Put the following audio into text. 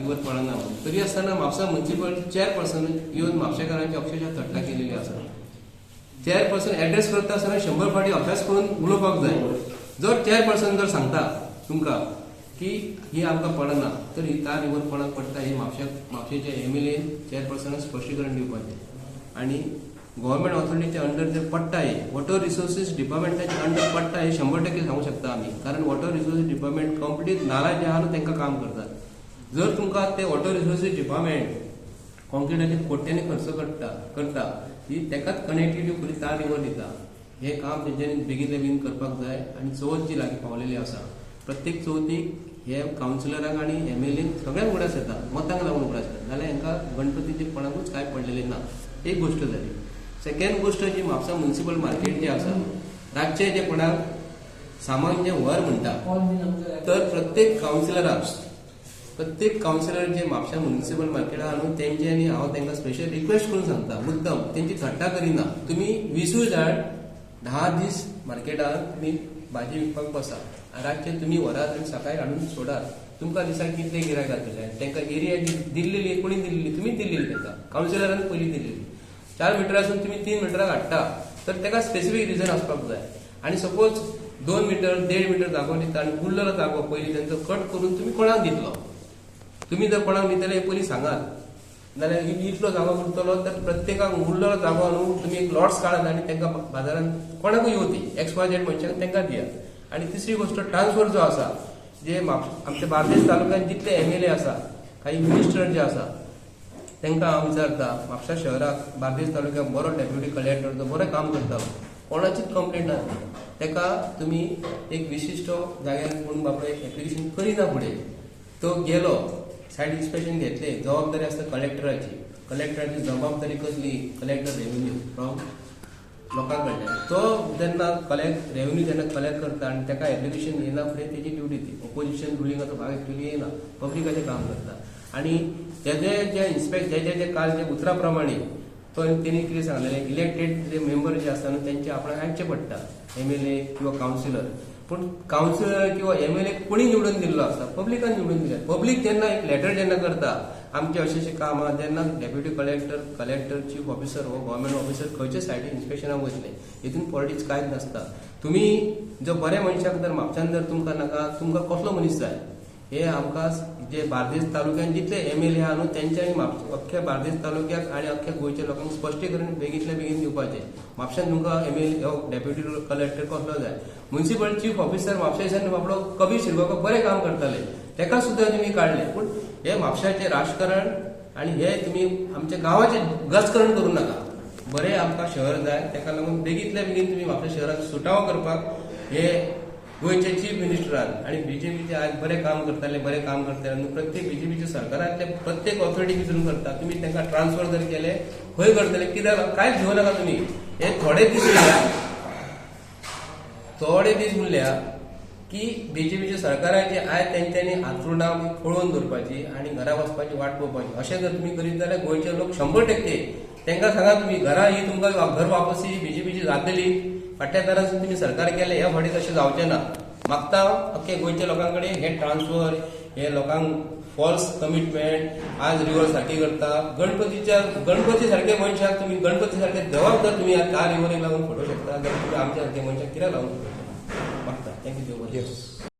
River पडना म्हणून. तरी आसतना म्हापसा म्युन्सिपल चेअरपर्सन येवन म्हापशेकारांची अक्षरशः थट्टा केलेली आसा. चेअरपर्सन एड्रेस करता आसतना 100 फावटी अभ्यास करून उलोवपाक जाय. जर चेअरपर्सन जर सांगता तुमकां की ही आमकां पडना, तर ही तार रिवर कोणाक पडटा ही म्हापशेचे एमएलए चेअरपर्सनाक स्पश्टीकरण दिवपाचें. आनी गव्हर्मेंट ऑथॉरिटीच्या अंडर जर पडटा, हे वॉटर रिसोर्सीस डिपार्टमेंटाच्या अंडर पडटा हे 100% सांगू शकता आमी, कारण वॉटर रिसोर्सीस डिपार्टमेंट कंप्लीट नाला जे आहा न्हू तांकां काम करतात. जर तुमकां ते वॉटर रिसोर्सीस डिपार्टमेंट कॉन्क्रिटाचे कोट्यांनी खर्च करता ही तेकाच कनेक्टिविटी फुडें तार रिवर दिता. हें काम तेंच्यांनी बेगीनल्या बेगीन करपाक जाय. आनी चवथ जी लागीं पावलेली आसा, प्रत्येक चवथीक हे कावन्सिलरांक आनी एमएलएंक सगळ्यांक उगडास येता, मतांक लागून उगडास येता. जाल्यार हांकां गणपतीचे कोणाकूच कांय पडलेलें ना. एक गोश्ट जाली. सेकंड गोश्ट जी म्हापसा म्युन्सिपल मार्केट जे आसा, रातचे जे कोणाक सामान जे व्हर म्हणटा, तर प्रत्येक कावन्सिलर जे म्हापशा म्युन्सिपल मार्केटात न्हू तेंच्यांनी हांव तांकां स्पेशल रिक्वेस्ट करून सांगता, मुद्दम तेंची थट्टा करिना, तुमी 20 जाण 10 दीस मार्केटात तुमी भाजी विकपाक बसा. रातचे तुमी व्हरात आनी सकाळी हाडून सोडात. तुमकां दिसाक कितले गिरायक जातले? तांकां एरिया दिल्लेली कोणी दिल्ली? तुमीच दिल्लेली तांकां, कावन्सिलरान पयलीं दिल्लेली. 4 मिटरासून तुमी 3 मिटराक हाडटा तर ताका स्पेसिफीक रिजन आसपाक जाय. आनी सपोज 2 मिटर, 1.5 मिटर जागो दिता आनी उरलेलो जागो पयलीं तेंचो कट करून तुमी कोणाक दितलो? तुमी जर कोणाक दितले हे पयलीं सांगात, जाल्यार इतलो जागो उरतलो तर प्रत्येकाक उरलेलो जागो न्हू तुमी एक लॉट्स काडात आनी तांकां बाजारांत कोणाकूय येवं ती एक्स वाय झेड मनशाक तांकां दियात. आनी तिसरी गोश्ट, ट्रान्सफर जो आसा, जे आमच्या बार्देस तालुक्यात जितले एमएलए आसा, काही मिनिस्टर जे आसा, तांकां हांव विचारता, म्हापशा शहराक बार्देस तालुक्याक बरो डेप्युटी कलेक्टर जो बरें काम करता, कोणाचीच कंप्लेंट ना, ताका तुमी एक विशिश्ट जाग्यार कोण बाबडो एक एप्लिकेशन करिना फुडें तो गेलो, सायट इन्स्पेक्शन घेतले. जबाबदारी आसता कलेक्टराची. कलेक्टराची जबाबदारी कसली? कलेक्टर रेव्हेन्यू फ्रॉम लोकां कडल्यान. तो जेन्ना कलेक्ट रेव्हेन्यू जेन्ना कलेक्ट करता आनी ताका एप्लिकेशन येना फुडें तेजी ड्युटी ती. ओपोजिशन रुलिंगाचो भाग एक्चुअली येना, पब्लिकाचें काम करता. आनी तेजे जे इन्स्पेक्ट तेजे जे काल जे उतरा प्रमाणे तो तेणी कितें सांगलेलें, इलेक्टेड जे मेंबर जे आसता न्हू तेंचे आपणाक आयकचें पडटा, एमएलए किंवा कावन्सिलर. पूण कावन्सिलर किंवा एमएलए कोणी निवडून दिल्लो आसता? पब्लिकान निवडून दिले. पब्लीक जेन्ना एक लेटर जेन्ना करता, आमचें अशें अशें काम आहा, तेन्ना deputy collector, collector, chief officer हो गव्हर्मेंट ऑफिसर खंयच्या सायडीन इन्स्पेक्शनाक वयतले? हितून पॉलिटिक्स कांयच नासता. तुमी जो बऱ्या मनशाक जर म्हापशान जर तुमकां नाका, तुमकां कसलो मनीस जाय? हे आमकां जे बार्देस तालुक्यान जितले एमएलए आहा न्हू तेंच्यांनी अख्ख्या बार्देस तालुक्याक आनी अख्ख्या गोंयच्या लोकांक स्पश्टीकरण बेगींतल्या बेगीन दिवपाचें. म्हापशान तुमकां एमएलए, डेप्युटी कलेक्टर कसलो जाय? म्युन्सिपल चीफ ऑफिसर म्हापशा बाबडो कबीर शिरगांवकर बरें काम करताले, तेका सुद्दां तुमी काडले. पूण हे म्हापशाचें राजकारण आनी हे तुमी आमच्या गांवाचें गजकरण करूं नाका. बरें आमकां शहर जाय. तेका लागून बेगींतल्या बेगीन तुमी म्हापशा शहराक सुटावो करपाक हे गोंयचे चीफ मिनिस्टरान आनी बीजेपीचे आज बरें काम करताले, बरें काम करताले न्हू. प्रत्येक बीजेपीच्या सरकारांतले प्रत्येक ऑथॉरिटी विचारून करता. तुमी तांकां ट्रान्सफर जर केले, खंय करतले, कित्याक, कांयच घेवं नाका तुमी. हे थोडे दीस उरल्या, थोडे दीस उरल्या की बीजेपीच्या सरकाराचे आयज तेंच्यांनी हातरुणां पळोवन दवरपाची आनी घरा वचपाची वाट पळोवपाची. अशें जर तुमी करीत जाल्यार गोंयचे लोक 100% तांकां सांगा तुमी घरा ही तुमकां घर वापसी बीजेपीची जातली. फाटल्या दारासून तुमी सरकार केलें, ह्या फावटी तशें जावचें ना. मागता अख्खे गोंयच्या लोकां कडेन, हे ट्रान्सफर, हे लोकांक फॉल्स कमिटमेंट, आज रिवर सारकी करता. गणपती सारखे मनशाक तुमी, गणपती सारखे देवाक जर तुमी कार रिवरीक लागून फटोवंक शकता, जाल्यार तुमी आमच्या सारखे मनशाक कित्याक लागून फटोवचें? मागता. Thank you. देव बरें.